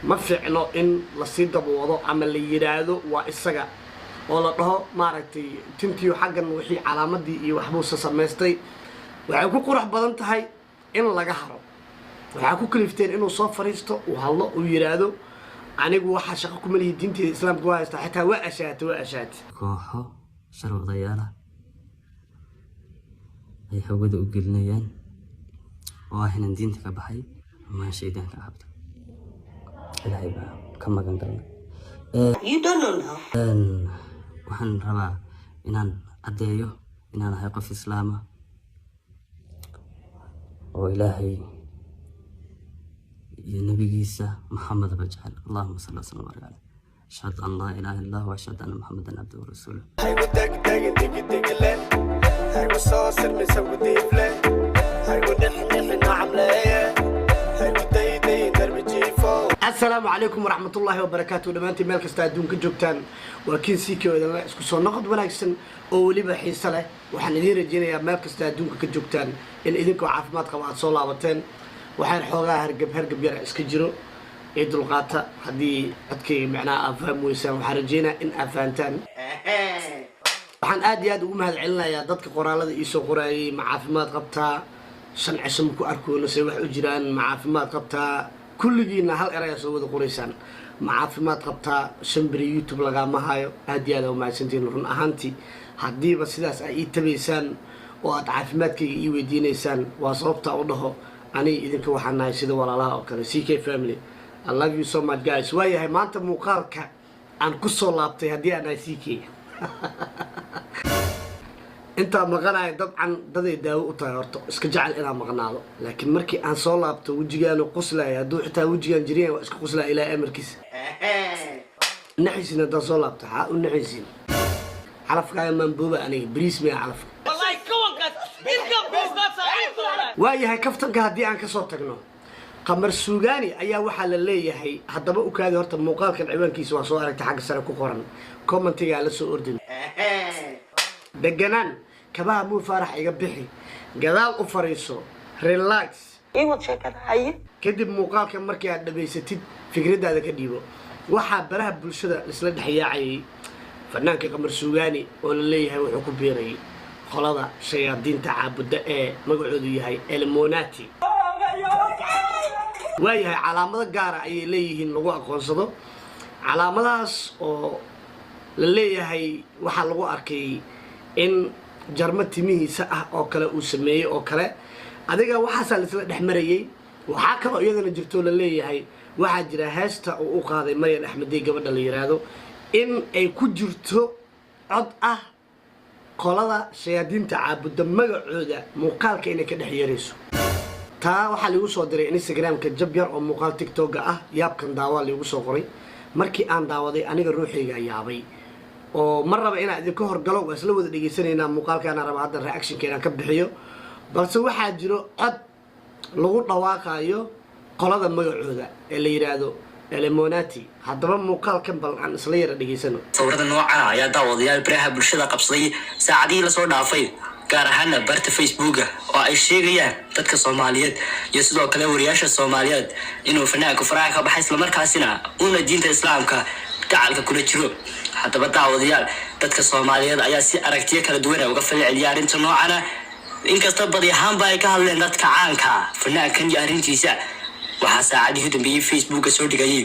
Ma fiicno in lasii dabwado ama la yidhaahdo waa isaga oo la dhaho maaragtay tintiyo xaggan wixii calaamadii iyo waxbuusa samaystay. Waxay ku qurux badan tahay in laga haro. Waxaa ku kalifteen inuu soo fariisto, uu hadlo, uu yidhaahdo anigu waxaa shaqo kuma lihi, diinteeda Islaamka waa haystaa, xitaa waa ashaate, waa ashaate. Kooxo sharwadayaal ah ay hawada u gelinayaan oo ah inaan diinta ka baxay ama aan shaydaanka cabdo. Ilaahay baa ka magan galnay. You don't know now. Waxaan rabaa inaan caddeeyo inaan ahay qof Islaama oo Ilaahay iyo nabigiisa Maxamedaba jecel. Allahuma salli wasallam barik caleyh. Ashhadu an laa ilaaha illa Allah wa ashhadu anna Muxamadan cabduhu wa rasuuluh. Haygu degdegin, digidigile, haygu soo sirmisagu diifle, haygu nixnixi nacamleeye, haygu daydayin darbi jiifo. Asalaamu calaykum waraxmatullaahi wabarakaatu. Dhammaantiin meel kasta adduunka joogtaan, waa Kiin Siiki oo idinle isku soo noqod wanaagsan oo weliba xiise leh. Waxaan idiin rajeynayaa meel kasta adduunka ka joogtaan in idinkoo caafimaad qaba aad soo laabateen. Waxaan xoogaa hargab hargab yara iska jiro ee dulqaata. Haddii codkayga macnaha aad fahmi weysaan, waxaan rajeynayaa in aad fahantaan. Waxaan aad iyo aad ugu mahad celinayaa dadka qoraalada iisoo qoraayay: ma caafimaad qabtaa? 5 cisho ma ku arkoona, se wax u jiraan? Ma caafimaad qabtaa? Kulligiina hal erayaa soo wada qoraysaan: ma caafimaad qabtaa? 5 beri YouTube lagaama hayo. Aad iyo aad aa umahadsantihiin. Run ahaantii, haddiiba sidaas ay ii tabaysaan oo aad caafimaadkayga ii weydiinaysaan, waa sababtaa u dhaho aniga idinka waxaan nahay sida walaalaha oo kale, CK family. I love you so much, guys. Waayahay, maanta muuqaalka aan ku soo laabtay, haddii aan nahay CK, intaa maqanayo dabcan daday daawo u tahay. Horta iska jecel inaan maqnaado, laakiin markii aan soo laabto wejigaanu qoslaya. Hadduu xitaa wejigaan jiriyan, waa iska qoslaya. Ilaahay amarkiisa, naxaysin haddaan soo laabto, xaa u naxaysin? Calafkaaga maanbooba, aniga bariis miya calafka? Waayahay, kaftanka haddii aan kasoo tagno, Qamar Suugaani ayaa waxaa la leeyahay. Haddaba ukaadi, horta muuqaalkan ciwaankiisa waa soo aragtay, xagga sare ku qoran, commentigaa la soo ordin. Deganaan, kabaha Muu Faarax iga bixi, gadaal u fariiso, relax. Ii wad sheekada, haye. Kadib muuqaalkan markii aad dhamaysatid, fikradaada ka dhiibo. Waxaa baraha bulshada isla dhex yaacayay fanaanka Qamar Suugaani oo la leeyahay wuxuu ku biiray qolada shayaadiinta caabudda ee magacoodu yahay Illuminati. Waayahay, calaamado gaara ayay leeyihiin lagu aqoonsado. Calaamadahaas oo la leeyahay waxaa lagu arkay in jarmo timihiisa ah oo kale uu sameeyey oo kale. Adiga waxaasaa laisla dhex marayay. Waxaa kaloo iyadana jirtoo la leeyahay waxaa jira heesta uu u qaaday Maryan Axmedey, gabadha la yiraahdo, in ay ku jirto cod ah qolada shayaadiinta caabudda magacooda muuqaalka inay ka dhex yeerayso. Taa waxaa liigu soo diray Instagramka jab yar oo muuqaal TikToka ah. Yaabkan daawaa liigu soo qoray. Markii aan daawaday, aniga ruuxayga yaabay oo ma raba inaan idinka horgalo. Waa isla wada dhegaysanaynaa muuqaalkaana, raba hadda reactionka inaan ka bixiyo. Balse waxaa jiro cod lagu dhawaaqayo qolada magacooda ee la yidhaahdo Illuminati. Haddaba muuqaalkan bal aan isla yara dhegaysano. Sawirada noocan ah ayaa, daawadayaal, baraha bulshada qabsaday saacadihii lasoo dhaafay, gaar ahaana barta Facebooka, oo ay sheegayaan dadka Soomaaliyeed iyo sidoo kale wariyaasha Soomaaliyeed inuu fanaanku faraha ka baxay, islamarkaasina uuna diinta Islaamka gacalka kula jiro. Haddaba daawadayaal, dadka Soomaaliyeed ayaa si aragtiyo kala duwana uga falceliya arrinta noocana, inkastoo badi ahaanba ay ka hadleen dadka caanka ah fanaankan iyo arrintiisa. Waxaa saacadihii u dambeeyey Facebooka soo dhigayay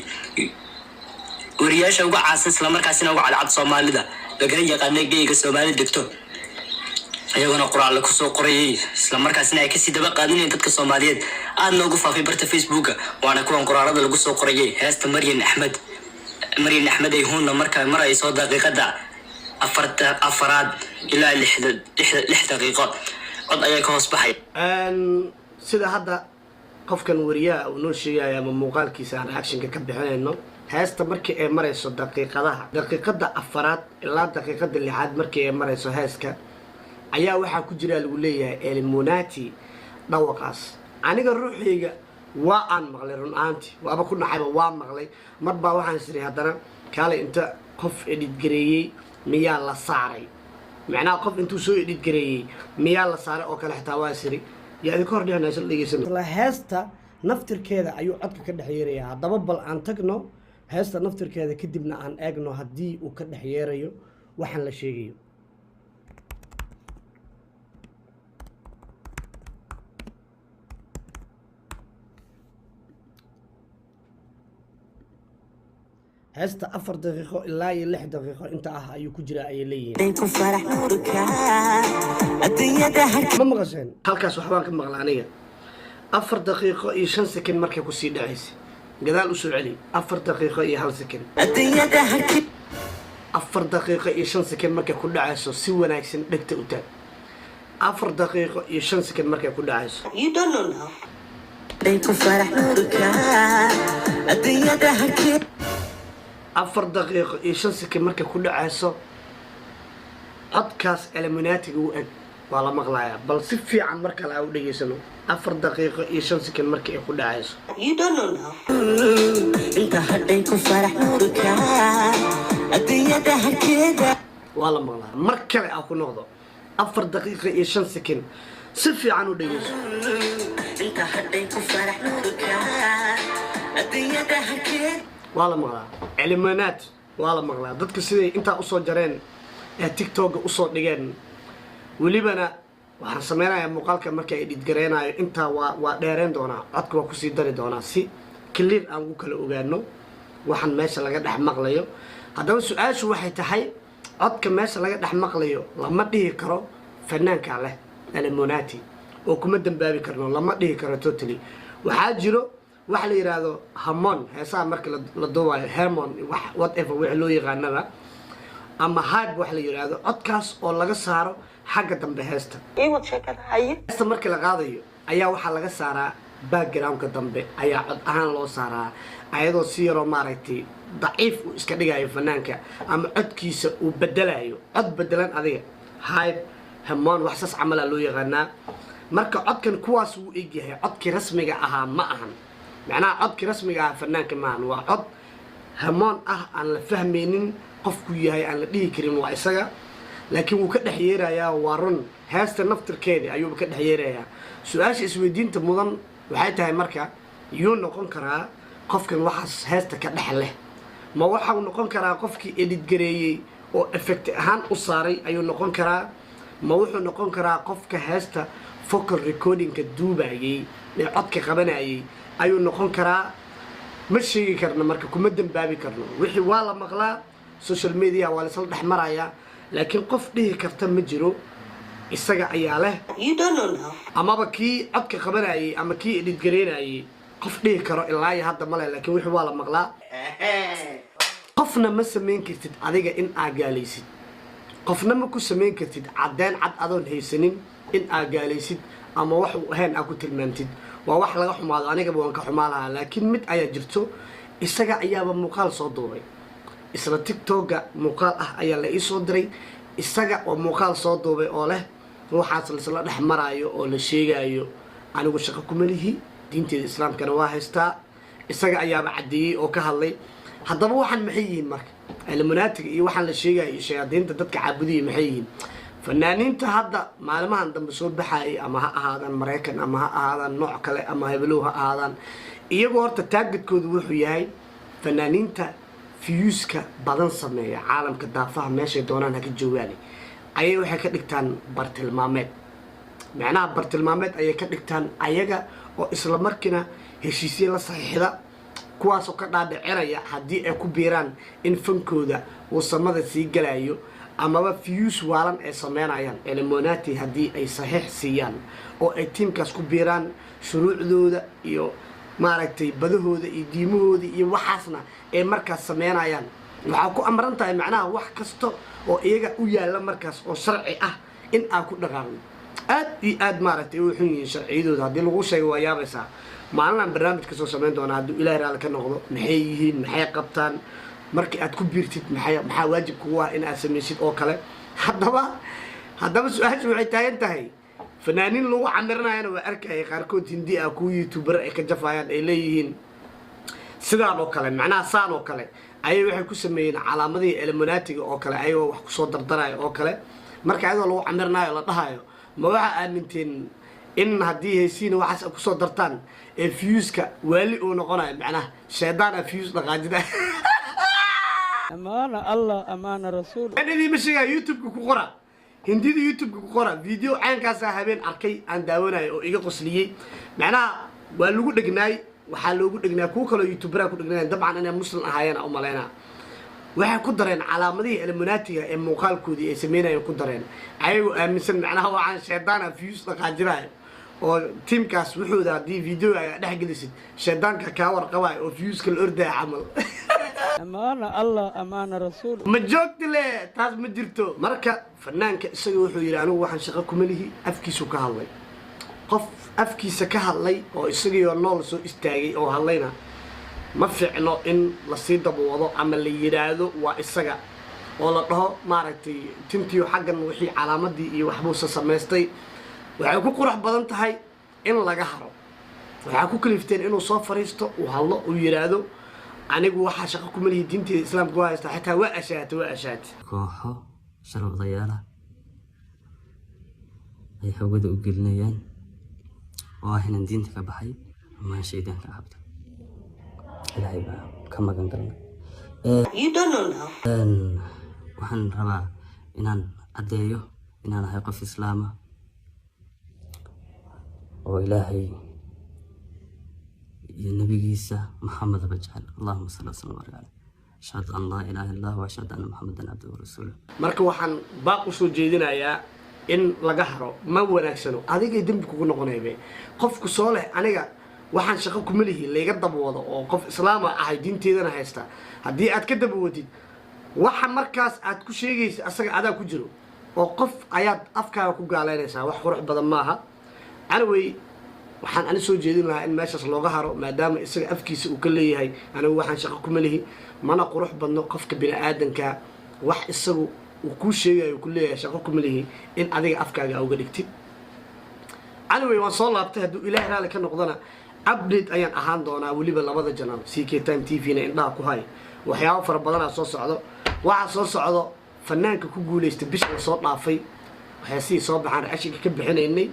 wariyaasha uga caansan, islamarkaasina uga cadcad Soomaalida, lagana yaqaana geyga Soomaalida degto, iyaguna qoraalle kusoo qorayay, islamarkaasina ay kasii daba qaadinayeen dadka Soomaaliyeed, aadna ugu faafay barta Facebooka. Waana kuwan qoraalada lagu soo qorayay heesta Maryan Axmed, Maryan Axmed ay huunna, marka marayso daqiiqada afarta afaraad ilaa lixda 6 daqiiqo, cod ayaa ka hoos baxay. Sida hadda qofkan wariyaha uu noo sheegayo ama muuqaalkiisa aan reactionka ka bixinayno, heesta markii ay marayso daqiiqadaha, daqiiqada afaraad ilaa daqiiqada lixaad markii ay marayso heeska, ayaa waxaa ku jira lagu leeyahay Illuminati. Dhawaqaas aniga ruuxayga waa aan maqlay. Run ahaantii waaba ku nacayba, waa maqlay. Mar baa waxaan siri haddana kaalay, inta qof edit gareeyey miyaa la saaray? Macnaha qof intuu soo edit gareeyey miyaa la saaray oo kale xitaa waa siri. Yaa idinka hor dhicina, isla dhegeysano. Isla heesta. Naftirkeeda ayuu codka ka dhex yeerayaa. Haddaba bal aan tagno heesta naftirkeeda, kadibna aan eegno haddii uu ka dhex yeerayo waxaan la sheegayo. Heesta 4 daqiiqo ilaa iyo 6 daqiiqo inta ah ayuu ku jiraa, ayay leeyihiin. Ma maqasheen? Halkaas waxbaan ka maqla aniga. 4 daqiiqo iyo 5 second markay kusii dhacaysa, gadaal usoo celi. 4 daqiiqo iyo 1 second, 4 daqiiqo iyo 5 second markay ku dhacayso, si wanaagsan dhegta u taag. 4 daqiiqo iyo 5 second markay ku dhacayso. You don't know now. 4 daqiiqo iyo 5 second markay ku dhacayso, codkaas Illuminatiga u eg waa la maqlayaa. Bal si fiican mar kale aa u dhegaysano. 4 daqiiqo iyo 5 second markii ay ku dhacayso. You don't know now. Inta hadhay ku farax nuurka adduunyada harkeeda. Waa la maqlaa. Mar kale aa ku noqdo. 4 daqiiqo iyo 5 second, si fiican u dhegeyso. Inta hadhay ku farax nuurka adduunyada harkeeda. Waa la maqlaa Illuminati, waa la maqlaa. Dadka siday intaa usoo jareen ee TikToka usoo dhigeen, welibana waxaan sameynayaa muuqaalka marka ay dhidgareynayo, intaa waa dheereyn doonaa, codka waa kusii dari doonaa si clear aan ugu kala ogaano waxaan meesha laga dhex maqlayo. Haddaba su-aashu waxay tahay, codka meesha laga dhex maqlayo lama dhihi karo fanaanka leh Illuminati oo kuma dambaabi karno, lama dhihi karo totally. Waxaa jiro waxa la yidhaahdo harmony. Heesaha marka la duubayo, harmony, wax whatever wixii loo yaqaanaba, ama hype wax la yidhaahdo, codkaas oo laga saaro xagga dambe heesta. Ii wad sheekada, haye. Heesta marka la qaadayo ayaa waxaa laga saaraa backgroundka dambe, ayaa cod ahaan loo saaraa, ayadoo si yaroo maaragtay daciif uu iska dhigayo fanaanka ama codkiisa uu bedelayo, cod bedelan adiga, hype, harmony, wax saas camalaa loo yaqaanaa. Marka codkan kuwaas wuu egyahay, codkii rasmiga ahaa ma ahan. Macnaha codkii rasmiga ahaa fanaanka ma ahan, waa cod harmony ah aan la fahmaynin qofku yahay, aan la dhihi karin waa isaga, laakiin wuu ka dhex yeerayaa. Waa run, heesta naftirkeeda ayuuba ka dhex yeerayaa. Su-aasha isweydiinta mudan waxay tahay marka, yuu noqon karaa qofkan waxaas heesta ka dhex leh? Ma waxau noqon karaa qofkii edit gareeyey oo effect ahaan u saaray ayuu noqon karaa? Ma wuxuu noqon karaa qofka heesta vocal recordingka duubayay ee codka qabanayay ayuu noqon karaa? Ma sheegi karno, marka kuma dambaabi karno. Wixii waa la maqlaa, social media waa laisla dhex marayaa, laakiin qof dhihi karta ma jiro isaga ayaa leh. You don't know now. Amaba kii codka qabanayay ama kii edit gareynayay, qof dhihi karo ilaa iyo hadda male, laakiin wixii waa la maqlaa. Qofna ma samayn kartid adiga in aa gaalaysid, qofna ma ku samayn kartid caddeyn cad adoon haysanin in aa gaalaysid ama wax uu ahayn aa ku tilmaamtid. Waa wax laga xumaado, anigaba waan ka xumaa lahaa. Laakiin mid ayaa jirto, isaga ayaaba muuqaal soo duubay. Isla TikToka muuqaal ah ayaa la iisoo diray, isaga oo muuqaal soo duubay oo leh waxaas laisla dhex maraayo oo la sheegaayo anigu shaqo kuma lihi, diinteeda islaamkana waa haystaa. Isaga ayaaba caddeeyey oo ka hadlay. Haddaba waxaan maxay yihiin marka? Illuminatiga iyo waxaan la sheegaya iyo shayaadiinta dadka caabudiyay maxay yihiin? Fanaaniinta hadda maalimahan dambe soo baxayay, ama ha ahaadaan Maraykan ama ha ahaadaan nooc kale ama hebelow ha ahaadaan, iyagoo horta targetkoodu wuxuu yahay fanaaniinta viewska badan sameeya caalamka daafaha meeshay doonaan ha ka joogaane, ayay waxay ka dhigtaan bartilmaameed. Macnaha bartilmaameed ayay ka dhigtaan ayaga oo isla markiina heshiisye la saxiixda, kuwaasoo ka dhaadhicinaya haddii ay ku biiraan in fankooda uu samada sii galayo amaba views waalan ay sameynayaan. Illuminati haddii ay saxiix siiyaan oo ay tiimkaas ku biiraan, shuruucdooda iyo maaragtay badahooda iyo diimahooda iyo waxaasna ay markaas sameynayaan, waxaa ku amran tahay macnaha wax kasta oo iyaga u yaalla markaas oo sharci ah in aa ku dhaqaaqno. Aad iyo aad maaragtay u xun yihiin sharciyadooda, haddii lagu sheego waa yaabaysaa. Maalinaan barnaamij kasoo samayn doonaa hadduu Ilahay raalli ka noqdo, maxay yihiin, maxay qabtaan, markii aad ku biirtid maxaa waajib kugu ah in aad samaysid oo kale. Haddaba su-aashu waxay taagan tahay, fanaaniin lagu camirinayana waa arkaya, qaarkood Hindi ah, kuwa YouTuber ay ka jafayaan, ay leeyihiin sidaan oo kale, macnaha saan oo kale ayay waxay ku sameeyeen calaamadihii Illuminatiga oo kale, ayagoo wax kusoo dardaraya oo kale. Marka ayadoo lagu camirinayo la dhahayo, ma waxaa aaminteen In haddii heysiina waxaas ay kusoo dartaan ee fiyuuska waali uu noqonayo, macnaha shaydaana fiyuus dhaqaajina. Amaana Allah, amaana Rasuul. Aan idiima sheegaa, YouTube-ka ku qora, Hindida YouTube-ka ku qora, video caynkaasaa habeen arkay aan daawanayo oo iga qosliyey. Macnaha waa lagu dhegnaay, waxaa loogu dhegnaa kuwo kaloo youtuberaa ku dhegnaay, dabcan inay Muslim ahaayeen u malaynaa. Waxay ku dareen calaamadihii Illuminatiga ee muuqaalkoodii ay sameynayeen ku dareen, ayagoo aaminsan macnaha waxaan shaydaana fiyuus dhaqaajinayo oo tiimkaas wuxuuda haddii video ay dhex gelisid shaydaanka kaa warqabayo oo fiyuuska la ordaya camal. Amaana Allah, amaana Rasuul. Ma joogti le, taas ma jirto. Marka fanaanka isaga wuxuu yidhi: "Anigu waxaan shaqo kuma lihi." Afkiisu ka hadlay. Qof afkiisa ka hadlay oo isagiioo nool soo istaagay oo hadlayna ma fiicno in lasii dabawado ama la yidhaahdo waa isaga oo la dhaho maaragtay tintiyo xaggan wixii calaamadii iyo waxbuusa samaystay. Waxay ku qurux badan tahay in laga haro. Waxaa ku kalifteen inuu soo fariisto, uu hadlo, uu yidhaahdo: "Anigu waxaa shaqo kuma lihi, diinteeda Islaamka waa haystaa." Xitaa waa ashaate, waa ashaate. Kooxo sharwadayaala ay hawada u gelinayaan oo ah inaan diinta ka baxay ama aan shaydaanka cabdo. Ilaahay baa ka magan galnay. You don't know now. Waxaan rabaa inaan caddeeyo inaan ahay qof Islaama oo Ilaahay iyo nabigiisa Maxamedaba jecel. Allahuma salli wasalam barik caleyh. Ashhadu an laa ilaaha illa Allah wa ashhadu anna Muxamadan cabduhu warasuuluh. Marka waxaan baaq usoo jeedinayaa in laga haro. Ma wanaagsano, adigay dembi kugu noqonaybe. Qofku soo leh "Aniga waxaan shaqo kuma lihi, layga dabawado," oo qof Islaama ahay, diinteedana haysta, haddii aad ka dabawadid waxa markaas aad ku sheegaysa asaga adaa ku jiro oo qof ayaad afkaaga ku gaalaynaysaa. Wax qurux badan maaha. Anyway, waxaan ani soo jeedin lahaa in meeshaas looga haro, maadaama isaga afkiisa uu ka leeyahay: "Anigu waxaan shaqo kuma lihi." Mana qurux badno qofka bini aadanka wax isagu uu kuu sheegayo ku leeyahay "Shaqo kuma lihi" in adiga afkaaga uga dhigtid. Anyway, waan soo laabtay. Hadduu Ilaahay raali ka noqdona update ayaan ahaan doonaa, weliba labada channel CK Time TV na indhaha ku hay. Waxyaabo fara badanaa soo socdo. Waxaa soo socdo fanaanka ku guulaysta bisha la soo dhaafay, waxyaasihii soo baxaan reactionka ka bixinaynay.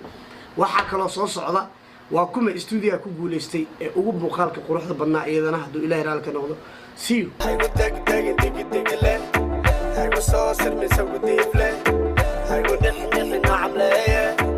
Waxaa kaloo soo socda waa kuma stuudiyaha ku guulaystay ee ugu muuqaalka quruxda badnaa iyadana, hadduu Ilahay raali ka noqdo. See you. Haygu degdegin, digiddigile, haygu soo sirmisagu diifle, haygu nixnixi nacamleeye.